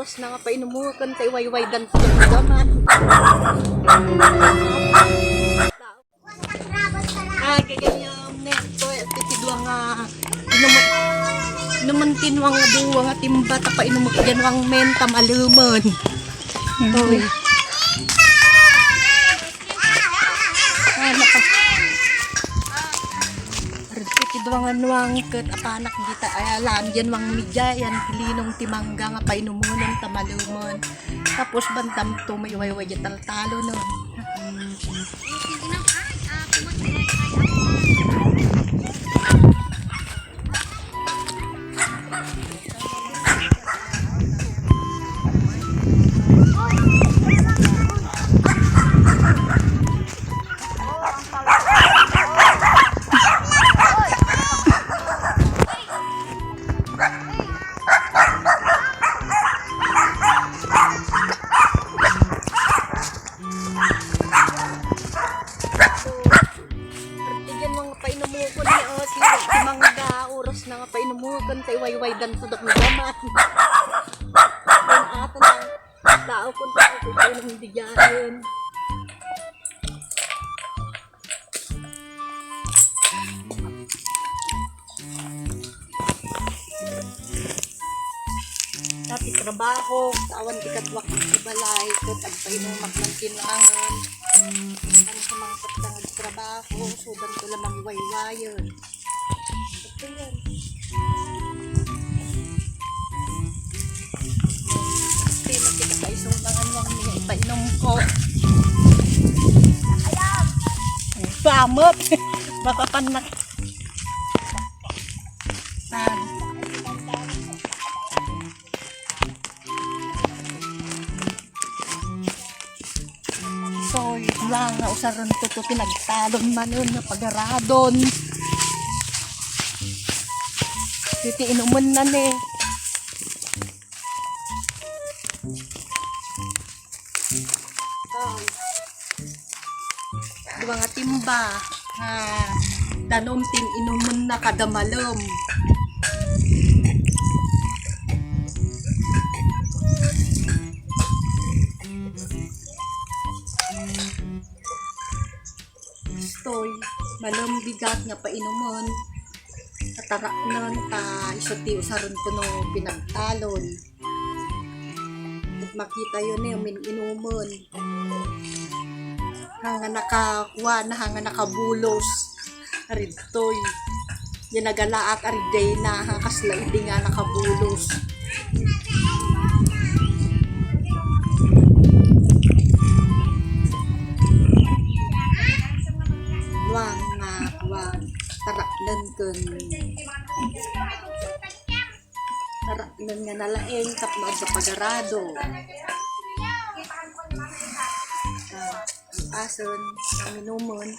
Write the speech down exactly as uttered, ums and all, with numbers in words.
Nangapainumokan tay waywaydan ti gaman. Ah, gagayam, ne, to, iti dua nga, inumot, inumen ti dua nga, dua nga timba, ta painumek diay dua nga men, ta malemen. Toy. Ah, naka-, iti dua nga nuang ket apanak dita, ay, alam, diay nuang media, yan, ti linong ti mangga nga painumonen, ta malemen. Tapos, bantam to, may wayway diay taltalo, no? Diay nuang painumokan ni, o, si, si mangga, oras na nga painumokan, tay waywaydan to dak ni gaman. Yan ata na, tao kun ta, painumen diay. Dati trabaho, awan ti kaduak iti balay, ket agpainumak man kinangan. Ang sumangpet lang agtrabaho, sudan ko lamang waywayen. Ito yan. Ito yung makita pa isang mga anuang niya, ipainom ko. Alam! Pamot! Mapapanak. Ah. So, yun lang, nausaran ko to, pinagtalon man yun, napagaradon. Titi inuman na ni. Dua nga timba nga danum ti inumenna kada malem. Istoy, malem bigat nga painumen. Tataraknen ta isu ti usaren ko no pinagtalon. Ket makitayo ni, umin-inumen. Hanga nakakuan, hanga nakabulos. Aridtoy. Yan nagalaak, aridayna, ha, kasla idi nga nakabulos. Kuan nga, kuan. Taraknen ken Taraknen nga nalaing tapno adda pagarado. Ah, asen, aminumen.